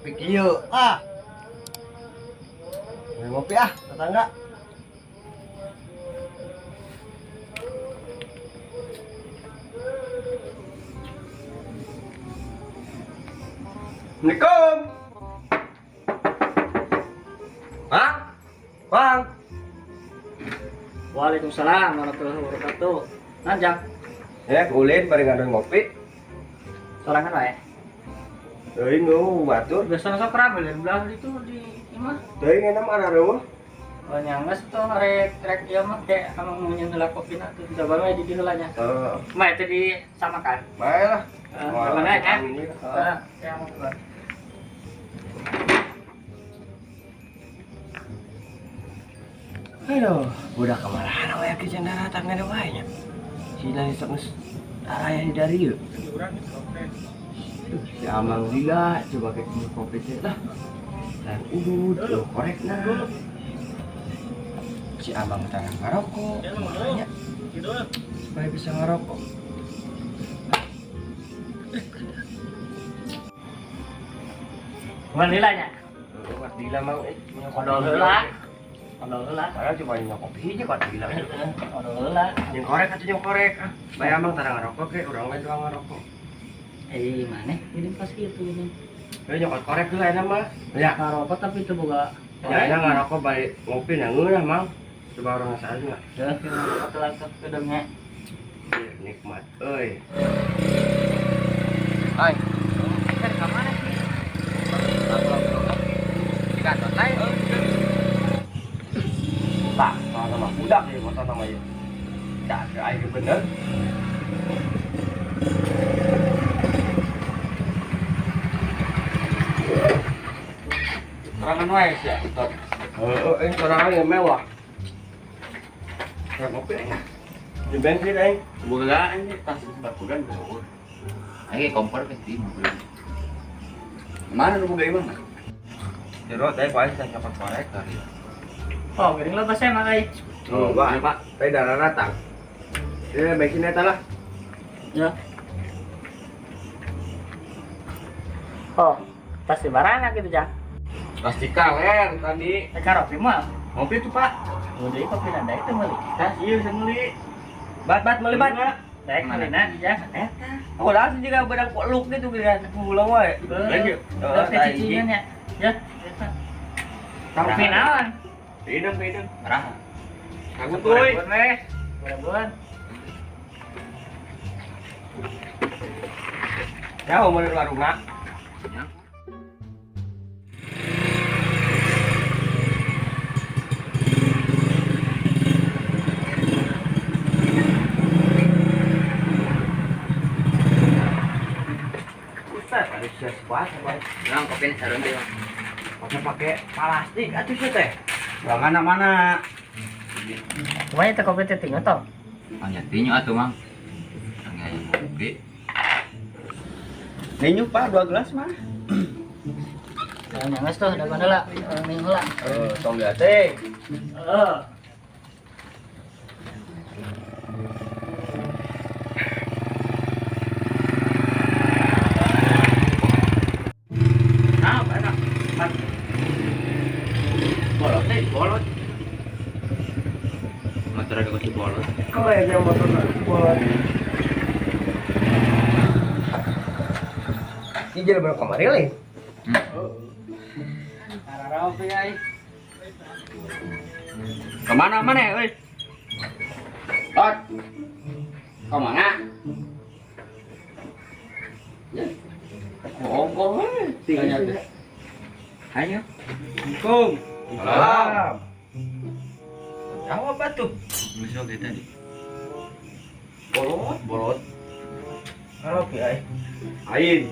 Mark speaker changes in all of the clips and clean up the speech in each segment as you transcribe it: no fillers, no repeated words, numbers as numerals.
Speaker 1: Tapi kieu ah. Ngopi ah, tetangga. Assalamualaikum. Bang. Bang.
Speaker 2: Waalaikumsalam warahmatullahi wabarakatuh. Nanjang.
Speaker 1: Ya, ulin bari ngadon ngopi.
Speaker 2: Sorangan wae.
Speaker 1: Teuing nu batur.
Speaker 2: Biasa sok rame belah itu di imah.
Speaker 1: Teuing enak mah areueuh.
Speaker 2: Oh nyangges tuh rek ieu mah kayak amang mau nyeun heula kopina tuh coba we di dieu heula nya.
Speaker 1: Heeh.
Speaker 2: Mah itu disamakan.
Speaker 1: Bae lah.
Speaker 2: Mana ya? Heeh, yang
Speaker 1: aduh, budak kemana wae ke jendela tangan wae nya. Si nani sok geus araya di dari ieu. Si Amang lila coba ke kopi teh lah. Dan udud tuh korekna. Si Amang tangan ngarokok, makanya supaya bisa ngarokok.
Speaker 2: Bukan lila nya?
Speaker 1: Bukan lila mang
Speaker 2: Odol heula. Odol heula.
Speaker 1: Padahal cuma nyok kopi hiji kok lila.
Speaker 2: Odol heula.
Speaker 1: Jeung korek atuh jeung korek. Bae Amang tara ngarokok ge urang we doang ngarokok.
Speaker 2: Eh, mana? Ini pas gitu ini.
Speaker 1: Heuh nyokot korek heula enak mah. Ya,
Speaker 2: ngarokok tapi itu boga.
Speaker 1: Ya, enak ngarokok bae ngopi na ngeunah mang. Coba urang ngasaan mah.
Speaker 2: Heuh, ngarokok langsung kedengnya.
Speaker 1: Nikmat euy.
Speaker 3: Hai. Kan ka mana sih? Di kantor teh.
Speaker 1: Tah, sama budak ieu motor nama ieu. Dah, aing bener.
Speaker 3: Sorangan wae sia.
Speaker 1: Heeh, aing sorangan yang mewah. Kayak ngopi aing. Di bensin aing.
Speaker 3: Boga anjing tas bakugan geus. Aing kompor geus di. Mana nu boga imah?
Speaker 1: Jero teh paling teh nyokot korek
Speaker 3: tadi.
Speaker 2: Oh, geuning lo bahasa emang euy.
Speaker 1: Oh, Pak. Teh darah ratang. Ya, bensin eta lah.
Speaker 2: Ya. Oh, pasti barana gitu, Jang.
Speaker 3: Pasti kaler tadi.
Speaker 2: Teh karopi mah.
Speaker 3: Ngopi tuh, Pak.
Speaker 2: Udah kopi nanda itu meuli.
Speaker 3: Tah, ieu bisa meuli.
Speaker 1: Bat-bat meuli bat.
Speaker 2: Daek meulina, Jang.
Speaker 1: Eta. Aku langsung juga bedang peluk gitu geuningan pulang wae.
Speaker 2: Heeh. Teh cicinan ya. Ya, eta. Kopi naon?
Speaker 3: Hidung, hidung. Marah. Aku tuh.
Speaker 2: Ribuan.
Speaker 1: Ya, umur warungna.
Speaker 3: Ya.
Speaker 1: Ustaz, ada siapa?
Speaker 3: Nang kopi sareng teh, Bang.
Speaker 1: Pakai plastik atuh sih teh.
Speaker 3: Mana mana.
Speaker 2: Kumaha teh kopi teh tingo toh?
Speaker 3: Anya tinyo atuh, Mang. Anya aya kopi.
Speaker 4: Ninyu Pak 2 gelas mah.
Speaker 2: Ya nyangas tuh da mana lah, orang heula.
Speaker 1: Heeh, tong teh.
Speaker 2: Heeh.
Speaker 3: Nah, enak. Bolot teh, bolot. Motor agak kecil bolot.
Speaker 1: Kalau yang motor bolot. Ini jalan baru kemarin leh.
Speaker 2: Karaoke ai.
Speaker 3: Kemana mana euy? Lot. Kemana? Ya. Ongkoh we tinggalnya teh. Ayo.
Speaker 1: Assalamualaikum. Salam. Jawab atuh.
Speaker 3: Bisa kita tadi.
Speaker 1: Bolot, bolot. Karaoke ai.
Speaker 3: Ain.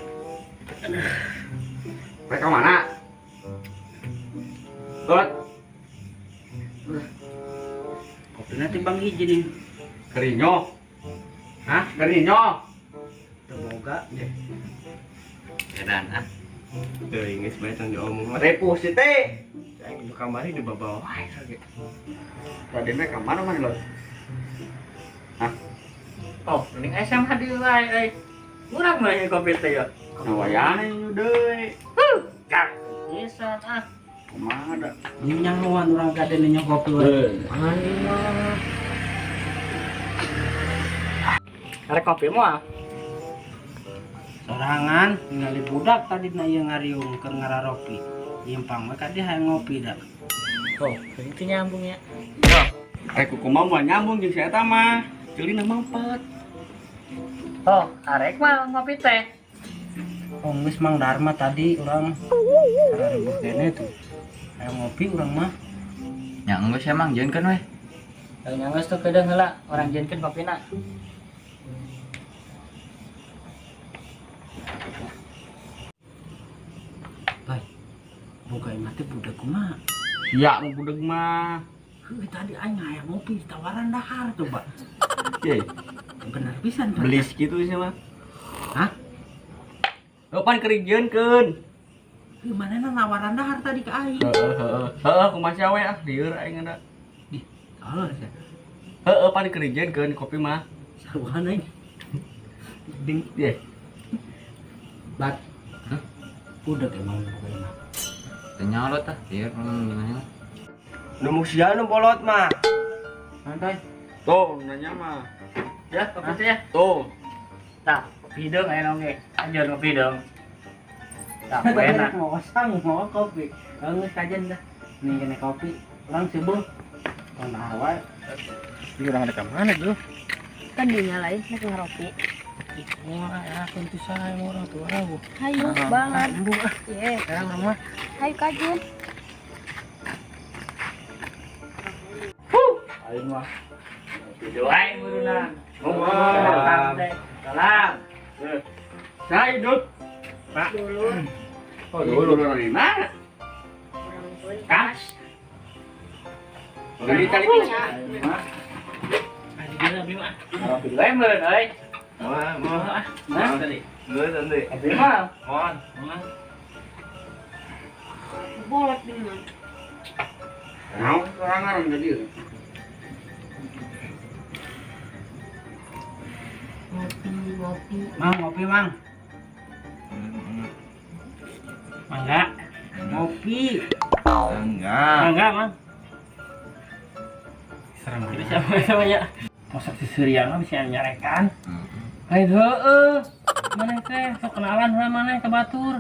Speaker 3: Mereka mana? Lot.
Speaker 4: Kopinya timbang hiji nih.
Speaker 3: Kerinyo. Hah? Kerinyo.
Speaker 1: Teu boga deh.
Speaker 3: Edan ah.
Speaker 1: Teuing geus bae tong diomong. Repuh si teh. Aing di kamari di bawah wae kage.
Speaker 3: Tadi mah ka mana mana Lot? Hah?
Speaker 2: Oh, mending SM hadir wae euy. Murah mah kopi teh ya.
Speaker 3: Nawayana deui.
Speaker 2: Huh. Kak, pisan ah.
Speaker 4: Kumaha da? Nyahoan urang kade nya kopi we.
Speaker 1: Anjing mah.
Speaker 2: Arek kopi moal.
Speaker 4: Sorangan ningali budak tadi na ieu ngariung keur ngararopi. Iempang we ka dieu hayang ngopi da.
Speaker 2: Oh, itu nyambung ya.
Speaker 4: Arek kumaha moal nyambung jeung si eta mah. Ceulina mampet.
Speaker 2: Oh, arek mah ngopi teh.
Speaker 4: Oh, geus Mang Dharma tadi urang ribut kene tuh. Hayang ngopi urang mah.
Speaker 3: Nya geus emang jieunkeun we.
Speaker 2: Nya geus tuh kedeung heula, urang jieunkeun kopina.
Speaker 4: Bay. Boga imah teh budak kumaha?
Speaker 1: Sia mah budak mah.
Speaker 4: Heuh tadi aing hayang ngopi tawaran dahar coba.
Speaker 1: Ye,
Speaker 4: bener pisan Pak.
Speaker 1: Belis kitu sih mah.
Speaker 4: Hah?
Speaker 1: Lo pan keur dijieunkeun.
Speaker 4: Heuh manehna nawaran dahar tadi ka aing.
Speaker 1: Heeh heeh. Heeh kumaha sia we ah lieur aing ada.
Speaker 4: Dih, salah sia.
Speaker 1: Heeh pan keur dijieunkeun kopi mah.
Speaker 4: Saruhan aing. Ding.
Speaker 1: Ye.
Speaker 4: Bat. Hah? Budak emang boga imah.
Speaker 3: Teu nyalot ah, lieur gimana.
Speaker 1: Nu sia nu bolot mah.
Speaker 4: Santai.
Speaker 1: Tuh nanya mah.
Speaker 2: Ya, kopi teh ya.
Speaker 1: Tuh.
Speaker 2: Tah, kopi deung aya oge. Anjir kopi deung. Tah, enak.
Speaker 4: Mau osang, mau kopi. Geus kajen dah. Nih kene kopi, urang sibuk. Nah wae.
Speaker 2: Ieu urang ada ka mana, Jul?
Speaker 5: Kan dinyalain nek ngaropi.
Speaker 2: Wah, enak tuh saya orang tua ragu.
Speaker 5: Hayu banget. Iya.
Speaker 2: Sekarang mah.
Speaker 5: Hayu kajen.
Speaker 2: Aing mah. Doain murunan. Salam. Salam.
Speaker 1: Saya hidup.
Speaker 2: Pak.
Speaker 5: Dulu.
Speaker 1: Oh, dulu dari mana?
Speaker 2: Kas.
Speaker 1: Dari tali.
Speaker 2: Abi mah. Doain meureun euy.
Speaker 3: Wah,
Speaker 2: mah. Nah, tadi.
Speaker 3: Geus nanti.
Speaker 2: Abi mah.
Speaker 3: Mohon.
Speaker 5: Bolot di mana?
Speaker 1: Naon sorangan jadi.
Speaker 5: Ngopi, ngopi.
Speaker 4: Mang, ngopi, Mang.
Speaker 2: Mangga.
Speaker 4: Ngopi.
Speaker 3: Enggak.
Speaker 2: Mangga, Mang. Serem gitu siapa namanya? Masak si Surya mah bisa nyarekan. Lain heueuh. Maneh teh sok kenalan heula maneh ka batur.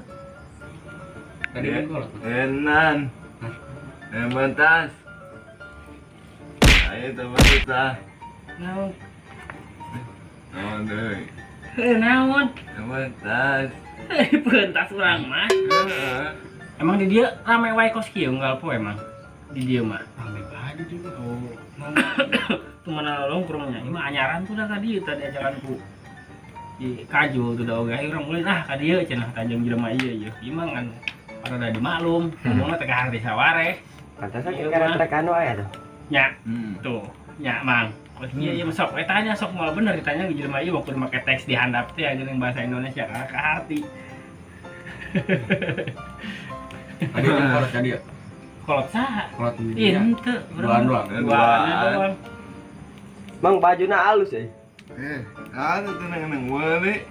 Speaker 1: Tadi kan
Speaker 3: Enan. Emantas. Ayo teman kita.
Speaker 2: Naon?
Speaker 3: Naon deui?
Speaker 2: Heuh naon?
Speaker 3: Emantas.
Speaker 2: Pentas urang mah. Emang di dia rame wae kos kieu unggal poe emang. Di dia mah.
Speaker 1: Rame bae juga. Oh.
Speaker 2: Tuh mana longkrongnya. Ieu mah anyaran tuh dah ka dieu tadi ajakan ku. Di kajul tuh dah oge urang mulai ah ka dieu cenah tajam jelema ieu ieu. Ieu mah ngan rada dimaklum, ngomongna teh ka harti saware.
Speaker 1: Pantasan kira trek anu aya tuh.
Speaker 2: Nya. Tuh, nya Mang. Kos kieu ieu sok we tanya sok moal bener ditanya jelema ieu waktu make teks di handap teh geuning bahasa Indonesia ka harti.
Speaker 1: Tadi kolot tadi ya?
Speaker 2: Kolot saha?
Speaker 1: Kolot
Speaker 2: Ih, henteu.
Speaker 1: Duaan doang.
Speaker 2: Duaan.
Speaker 1: Mang bajuna alus euy.
Speaker 3: Anu tuh nang meuli.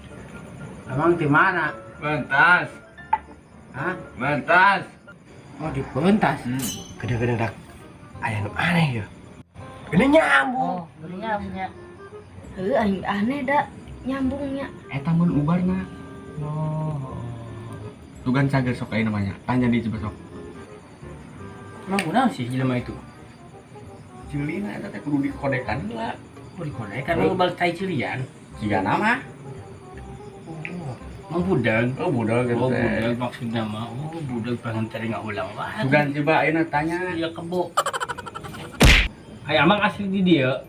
Speaker 4: Emang di mana?
Speaker 3: Pentas.
Speaker 4: Hah?
Speaker 3: Pentas.
Speaker 4: Oh, di pentas.
Speaker 1: Kadang-kadang dak aya nu aneh ya. Ini nyambung.
Speaker 2: Oh, ini nyambungnya.
Speaker 5: Heuh, aing aneh da nyambungnya.
Speaker 1: Eta mun ubarna. Oh. Tugan cager sok aya namanya. Tanya di coba sok.
Speaker 2: Emang kunaon sih jelema itu?
Speaker 1: Ceulina eta teh kudu dikodekan heula.
Speaker 2: Oh, dikodekan lu balik tai ceulian.
Speaker 1: Jiga nama.
Speaker 2: Oh, emang budak.
Speaker 1: Oh, budak gitu.
Speaker 2: Oh, budak maksudnya mah. Oh, budak pengen cari ngaulang wae.
Speaker 1: Tugan coba ayeuna tanya.
Speaker 2: Iya kebo. Hai amang asli di dia.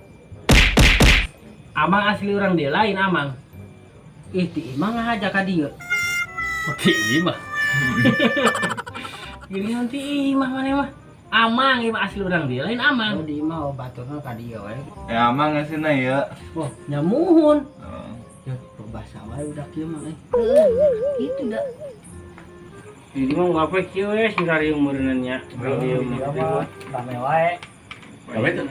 Speaker 2: Amang asli orang dia lain amang.
Speaker 4: Ih, di imah ngahaja ka dieu.
Speaker 2: Oh, di imah. Gini nanti imah mana mah. Amang imah asli orang dia lain amang.
Speaker 4: Oh, di imah oh baturna ka dieu we.
Speaker 3: Ya amang aslinya ya.
Speaker 4: Oh, nyamuhun.
Speaker 3: Oh.
Speaker 4: Ya, bahasa wae udah kieu mah euy.
Speaker 5: Heuh, gitu da.
Speaker 2: Jadi mah ngapain kieu we sing rariung meureunna nya. Dieu mah rame wae.
Speaker 1: Gawe tuh.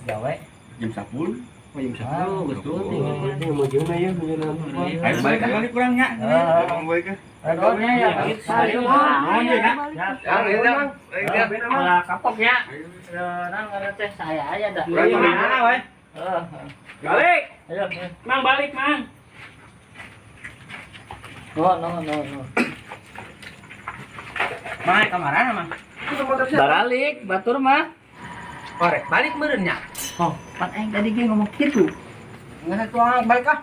Speaker 2: Gawe
Speaker 1: jam 10. Oh, jam 10 geus tuh. Ini mau jeung aya jeung.
Speaker 3: Ayo balik ah.
Speaker 2: Balik kurang nya.
Speaker 3: Balik ah.
Speaker 4: Ayo ya.
Speaker 2: Ayo,
Speaker 4: Nuhun
Speaker 2: ya.
Speaker 3: Ya, ya.
Speaker 4: Malah kapok ya. Nang karena teh saya aja dah.
Speaker 2: Mana we? Balik.
Speaker 4: Ayo.
Speaker 2: Mang balik, Mang.
Speaker 4: No no no no.
Speaker 2: Mang kamarana, Mang?
Speaker 4: Baralik, batur mah.
Speaker 2: Korek balik meureun nya.
Speaker 4: Oh, pan aing tadi ge ngomong kitu.
Speaker 2: Nggak tuang balik ah.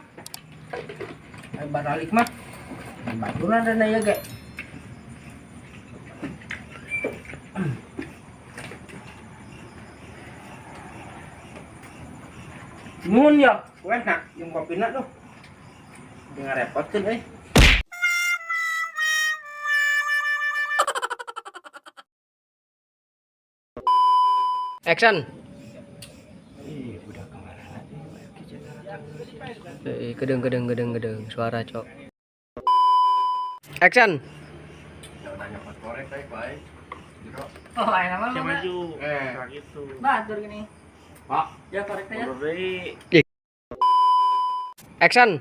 Speaker 4: Ayo baralik mah. Baturan dan aya ge.
Speaker 2: Mun ya, enak jeung kopina tuh. Dengar repotkeun euy.
Speaker 1: Action. Ih, udah kemana teh? Gedeng gedeng gedeng gedeng suara cok. Action.
Speaker 4: Oh, aing mah
Speaker 2: maju. Gitu.
Speaker 4: Batur gini.
Speaker 3: Pak.
Speaker 4: Ya korek teh ya.
Speaker 1: Action.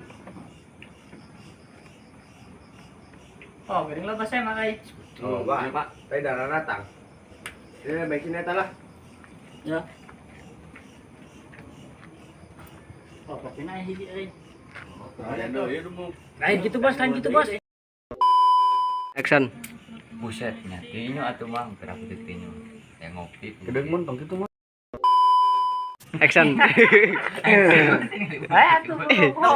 Speaker 4: Oh, geuning lo bahasa emang euy.
Speaker 1: Oh, Pak. Pak, teh darah datang. Eh, bensin eta lah.
Speaker 4: Ya. Oh, kopina aya hiji euy.
Speaker 2: Lain gitu, Bos, lain gitu, Bos.
Speaker 1: Action.
Speaker 3: Buset, nya tinyo atuh Mang, teraku teh tinyo. Ya ngopi.
Speaker 1: Gedeng mun tong kitu mah. Action.
Speaker 4: Bae atuh.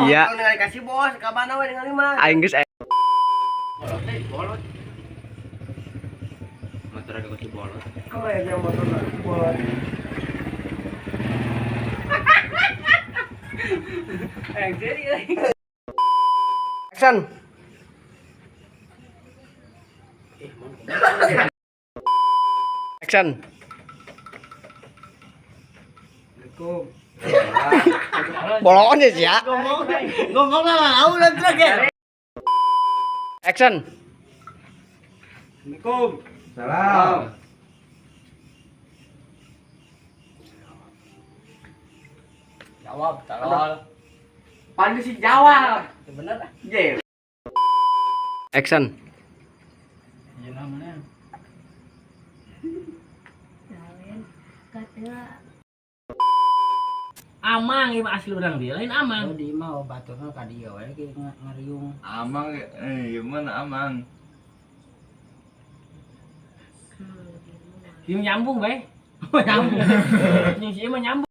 Speaker 1: Iya.
Speaker 2: Ningali kasih bos, ka mana we ningali mah.
Speaker 1: Aing geus
Speaker 3: Bolot. Motor ada kunci bolot.
Speaker 2: Kau yang motor bos.
Speaker 1: Action. Action.
Speaker 2: Assalamualaikum.
Speaker 1: Bolon ya sih ya.
Speaker 2: Ngomong lah, aku udah truk ya.
Speaker 1: Action.
Speaker 2: Assalamualaikum.
Speaker 1: Salam.
Speaker 4: Jawab, tolol.
Speaker 3: Pandu sih jawab.
Speaker 4: Ya bener ah.
Speaker 3: Ye.
Speaker 1: Action.
Speaker 2: Iya namanya. Amang ieu mah asli urang dia, lain amang.
Speaker 4: Oh, di mah baturna ka dieu we ge ngariung.
Speaker 3: Amang gimana amang?
Speaker 2: Ieu nyambung bae. Nyambung. Jeung si ieu mah nyambung.